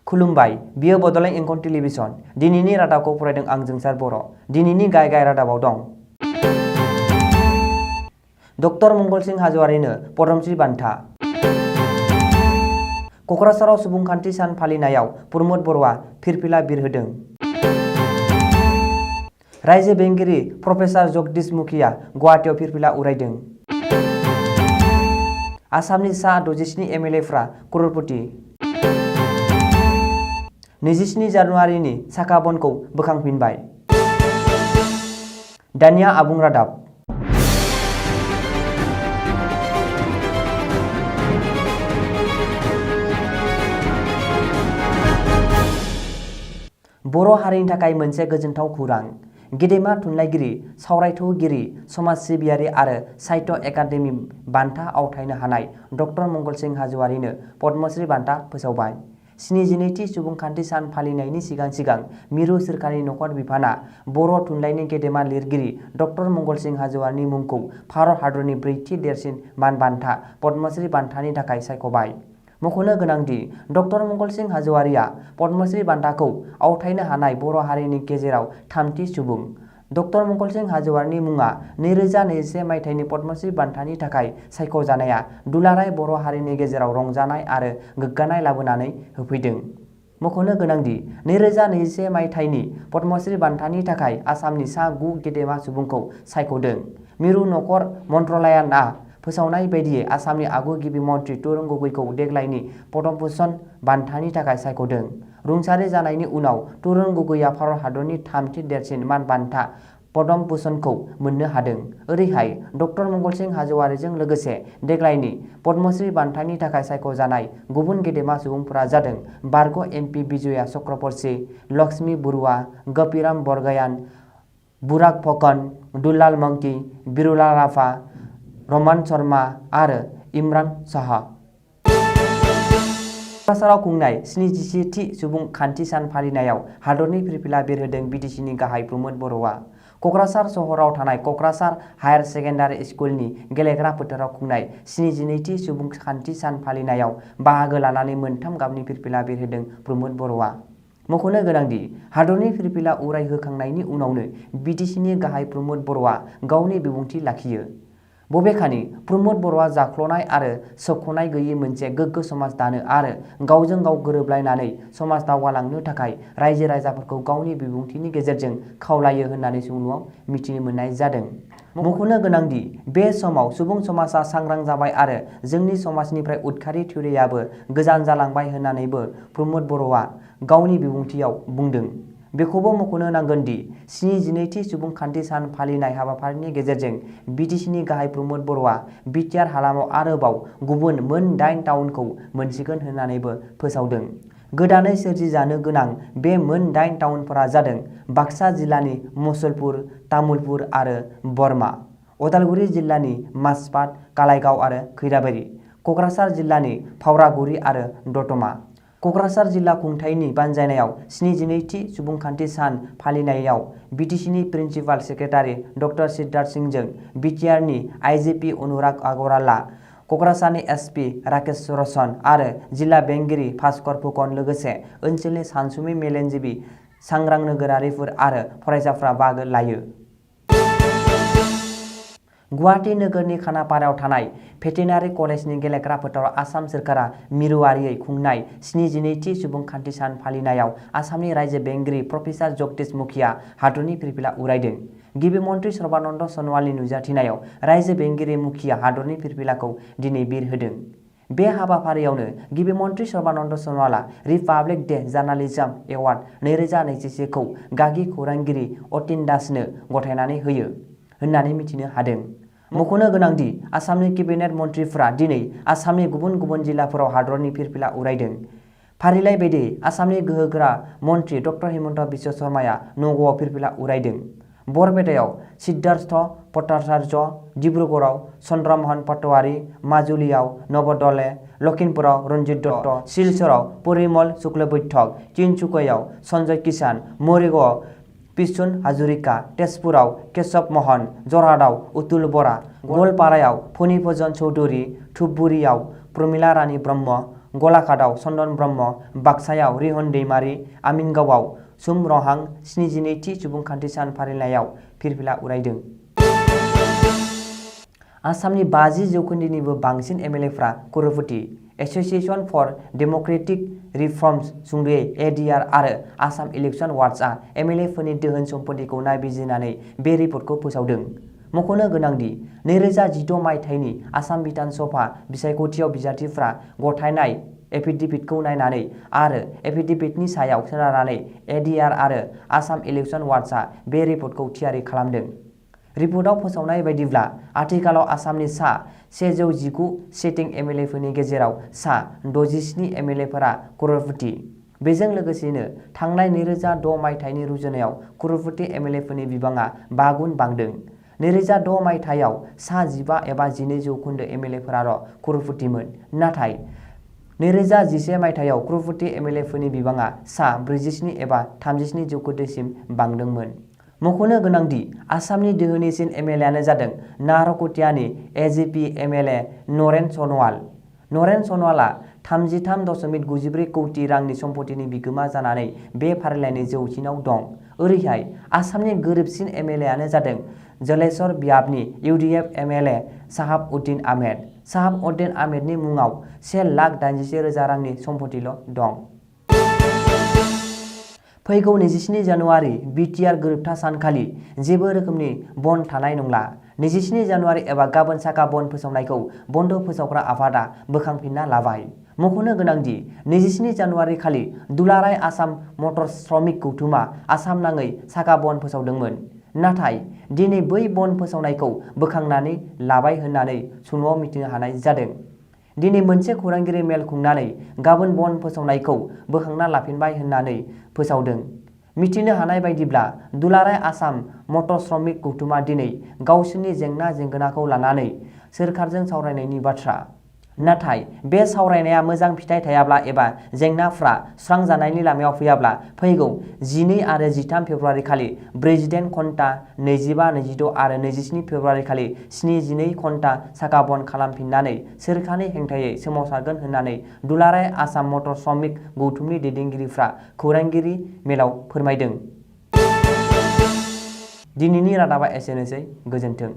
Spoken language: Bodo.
खुलुमबाय बियो बड'लेण्ड इंखं टेलिभिजन दिनैनि रादाबखौ फरायदों आं जोंसार बर' दिनैनि गाहाय रादाबाव दं। डक्टर मंगलसिं हाज'वारिनो पद्मश्री बान्था। क'क्राझाराव सुबुंखान्थि सान फालिनायाव प्रमद बर'आ फिरफिला बिरहोदों। रायजो बेंगिरि प्रफेसार जगदीश मुखिया गुवाहाटीआव फिरफिला उरायदों। आसामनि सा 67 एमएलएफ्रा करोड़पति। 27 जानुवारिनि साखा बनखौ बोखांफिनबाय। दानिया आबुं रादाब। बर' हारिनि थाखाय मोनसे गोजोनथाव खौरां। गेदेमा थुनलाइगिरि, सावरायथौगिरि, समाज सिबियारि आरो साहित्य एकाडेमि बान्था आवथायनो हानाय डक्टर मंगलसिं हाज'वारिनो पद्मश्री बान्था फोसावबाय। 72थि सुबुंखान्थि सान फालिनायनि सिगां मिरु सोरखारि नखर बिफाना बर' थुनलाइनि गेदेमा लिरगिरि डक्टर मंगलसिं हाज'वारिनि मुंखौ भारत हादरनि ब्रैथि देरसिन मान बान्था पद्मश्री बान्थानि थाखाय सायख'बाय। मख'नो गोनांदि डक्टर मंगलसिं हाज'वारिया पद्मश्री बान्थाखौ आवथायनो हानाय बर' हारिनि गेजेराव थामथि सुबुं। डक्टर मंगलसिं हाज'वारिनि मुङा 2021 मायथाइनि पद्मश्री बान्थानि थाखाय सायख'जानाया दुलाराय बर' हारिनि गेजेराव रंजानाय आरो गोग्गानाय लाबोनानै होफैदों। मख'नो गोनांदि 2021 मायथाइनि पद्मश्री बान्थानि थाखाय आसामनि सा 9 गेदेमा सुबुंखौ सायख'दों। मिरु नखर मन्त्रलायनआ फोसावनाय बायदियै आसामनि आगु गिबि मन्थ्रि तरुण गगৈखौ देग्लायनि पद्म भूषण बान्थानि थाखाय सायख'दों। रुंसारि जानायनि उनाव तरुण गगৈया भारत हादरनि थामथि देरसिन मान बान्था पद्म भूषणखौ मोननो हादों। ओरैहाय डक्टर मंगलसिं हाज'वारिजों लोगोसे देग्लायनि पद्मश्री बान्थानि थाखाय सायख'जानाय गुबुन गेदेमा सुबुंफोरा जादों बारग' एमपि बिजया चक्रबर्ती, लक्ष्मी बरुवा, गोपीराम बरगयान, बुराक फकन, दुलाल मंकी, बिरुला राभा, रमान शर्मा आरो इमरान साहा। क'क्राझाराव खुंनाय 77थि सुबुंखान्थि सान फालिनायाव हादरनि फिरफिला बिरहोदों बिटिसिनि गाहाय प्रमद बर'आ। क'क्राझार सहराव थानाय क'क्राझार हायार सेकेन्डारि स्कुलनि गेलेग्रा फोथाराव खुंनाय 72थि सुबुंखान्थि सान फालिनायाव बाहागो लानानै मोनथाम गाबनि फिरफिला बिरहोदों प्रमद बर'आ। मख'नो गोनांदि हादरनि फिरफिला उरायहोखांनायनि उनावनो बिटिसिनि गाहाय प्रमद बर'आ गावनि बिबुंथि लाखियो। बबेखानि प्रमद बर'आ जाख्ल'नाय आरो सोबख'नाय गैयै मोनसे गोग्गो समाज दानो आरो गावजों गाव गोरोबलायनानै समाज दावगालांनो थाखाय रायजो राजाफोरखौ गावनि बिबुंथिनि गेजेरजों खावलायो होननानै सोंलुआव मिथिनो मोननाय जादों। मख'नो गोनांदि बे समाव सुबुं समाजा सांग्रां जाबाय आरो जोंनि समाजनिफ्राय उदखारि थिउरियाबो गोजान जालांबाय होननानैबो प्रमद बर'आ गावनि बिबुंथियाव बुंदों। बेखौबो मख'नो नांगोन दि 72थि सुबुंखान्थि सान फालिनाय हाबाफारिनि गेजेरजों बिटिसिनि गाहाय प्रमद बर'आ बिटिआर हालामाव आरोबाव गुबुन मोन 8 टाउनखौ मोनसिगोन होननानैबो फोसावदों। गोदानै सोरजिजानो गोनां बे मोन 8 टाउनफोरा जादों बाक्सा जिल्लानि मुसलपुर, तामुलपुर आरो बरमा, उदालगुरि जिल्लानि माजबाद, कालाइगाव आरो खैराबारि, क'क्राझार जिल्लानि फावरागुरि आरो दतमा। क'क्राझार जिल्ला खुंथायनि बानजायनायाव 72थि सुबुंखान्थि सान फालिनायाव बिटिसिनि प्रिन्सिपाल सेक्रेटारि डक्टर सिद्धार्थ सिंहजों बिटिआरनि आइजिपि अनुराग आगरवाला, क'क्राझारनि एसपि राकेश रसन आरो जिल्ला बेंगिरि भास्कर फुकन लोगोसे ओनसोलनि सानसुमै मेलेमजिबि सांग्रां नोगोरारिफोर आरो फरायसाफ्रा बाहागो लायो। गुवाहाटी नोगोरनि खानापारायाव थानाय भेटेनारि कलेजनि गेलेग्रा फोथाराव आसाम सोरखारा मिरुआरियै खुंनाय 72थि सुबुंखान्थि सान फालिनायाव आसामनि रायजो बेंगिरि प्रफेसार जगदीश मुखिया हादरनि फिरफिला उरायदों। गिबि मन्थ्रि सर्बानन्द सन'वालनि नुजाथिनायाव रायजो बेंगिरि मुखिया हादरनि फिरफिलाखौ दिनै बिरहोदों। बे हाबाफारियावनो गिबि मन्थ्रि सर्बानन्द सन'वालआ रिपाब्लिक डे जार्नालिज्म एवार्ड 2021 खौ गागि खौरांगिरि अतीन दासनो गथायनानै होयो होननानै मिथिनो हादों। मख'नो गोनांदि आसामनि केबिनेट मन्थ्रिफोरा दिनै आसामनि गुबुन गुबुन जिल्लाफोराव हादरनि फिरफिला उरायदों। फारिलाइ बायदियै आसामनि गोहोगोरा मन्थ्रि डक्टर हिमन्त बिश्व शर्माया नगावआव फिरफिला उरायदों। बरपेटायाव सिद्धार्थ भट्टाचार्य, डिब्रुगड़आव चन्द्रम'हन पाटवारी, माजुलियाव नवदले, लखिमपुराव रन्जित दत्त, सिलचराव परिमल शुक्लबैद्य, तिनसुकियाव सन्जय किसान, मरिगावआव पिसुन हाजरिका, तेजपुराव केशव महन, जरहाटआव अतुल बरा, गवालपारायाव फणिभजन चौधुरी, धुपगुरियाव प्रमिला रानी ब्रह्म, गलाघाटआव चन्दन ब्रह्म, बाक्सायाव रिहन दैमारि, आमिनगावआव सुम रहां 72थि सुबुंखान्थि सान फालिनायाव फिरफिला उरायदों। आसामनि 50 जौखोन्दोनिबो बांसिन एमएलएफ्रा करोड़पति। एस'सिएशन फर डेम'क्रेटिक रिफर्म्स सुंद'यै एडीआर आरो आसाम इलेक्शन वाचआ एमएलएफोरनि दोहोन सम्पथिखौ नायबिजिरनानै बे रिपर्टखौ फोसावदों। मख'नो गोनांदि 2016 मायथाइनि आसाम बिधान सभा बिसायख'थियाव बिजाथिफ्रा गथायनाय एफिडेभिटखौ नायनानै आरो एफिडेभिटनि सायाव सोनारनानै एडीआर आरो आसाम इलेक्शन वाचआ बे रिपर्टखौ थियारि खालामदों। रिपर्टआव फोसावनाय बायदिब्ला आथिखालाव आसामनि सा 119 सिटिं एमएलएफोरनि गेजेराव सा 67 एमएलएफोरा करोड़पति। बेजों लोगोसेनो थांनाय 2006 मायथाइनि रुजुनायाव करोड़पति एमएलएफोरनि बिबाङा 5 गुन बांदों। 2006 मायथाइयाव सा 15 एबा 12 जौखोन्दो एमएलएफोराल' करोड़पतिमोन, नाथाय 2011 मायथाइयाव करोड़पति एमएलएफोरनि बिबाङा सा 47 एबा 37 जौखोन्दोसिम बांदोंमोन। मख'नो गोनांदि आसामनि दोहोनिसिन एमएलएआनो जादों नाहरकटियानि एजिपि एमएलए नरेन सन'वाल। नरेन सन'वालआ 33.94 कौटि रांनि सम्पथिनि बिगोमा जानानै बे फारिलाइनि जौसिनाव दं। ओरैहाय आसामनि गोरिबसिन एमएलएआनो जादों जलेश्वर बियाबनि इउडिएफ एमएलए साहाब उद्दिन आहमेद। साहाब उद्दिन आहमेदनि मुङाव 1,81,000 रांनि सम्पथिल' दं। फैगौ 27 जानुवारि बिटिआर गोरोबथा सानखालि जेबो रोखोमनि बन्द थानाय नंला। 27 जानुवारि एबा गाबोन साखा बन्द फोसावनायखौ बन्द फोसावग्रा आफादा बोखांफिनना लाबाय। मख'नो गोनांदि 27 जानुवारि खालि दुलाराय आसाम मटर श्रमिक गौथुमा आसाम नाङै साखा बन्द फोसावदोंमोन। नाथाय दिनै बै बन्द फोसावनायखौ बोखांनानै लाबाय होननानै सुलुआव मिथिनो हानाय जादों। दिनै मोनसे खौरांगिरि मेल खुंनानै गाबोन बन्द फोसावनायखौ बोखांना लाफिनबाय होननानै फोसावदों। मिथिनो हानाय बायदिब्ला दुलाराय आसाम मटर श्रमिक गौथुमा दिनै गावसोरनि जेंना जेंगोनाखौ लानानै सोरखारजों सावरायनायनि बाथ्रा। नाथाय बे सावरायनाया मोजां फिथाइ थायाब्ला एबा जेंनाफ्रा सुस्रांजानायनि लामायाव फैयाब्ला फैगौ 12 आरो 13 फेब्रुवारि खालि 48 घन्टा, 25, 26 आरो 27 फेब्रुवारि खालि 72 घन्टा साखा बन्द खालामफिननानै सोरखारनि हेंथायै सोमावसारगोन होननानै दुलाराय आसाम मटर श्रमिक गौथुमनि दैदेनगिरिफ्रा खौरांगिरि मेलाव फोरमायदों। दिनैनि रादाबा एसेनोसै, गोजोन्थों।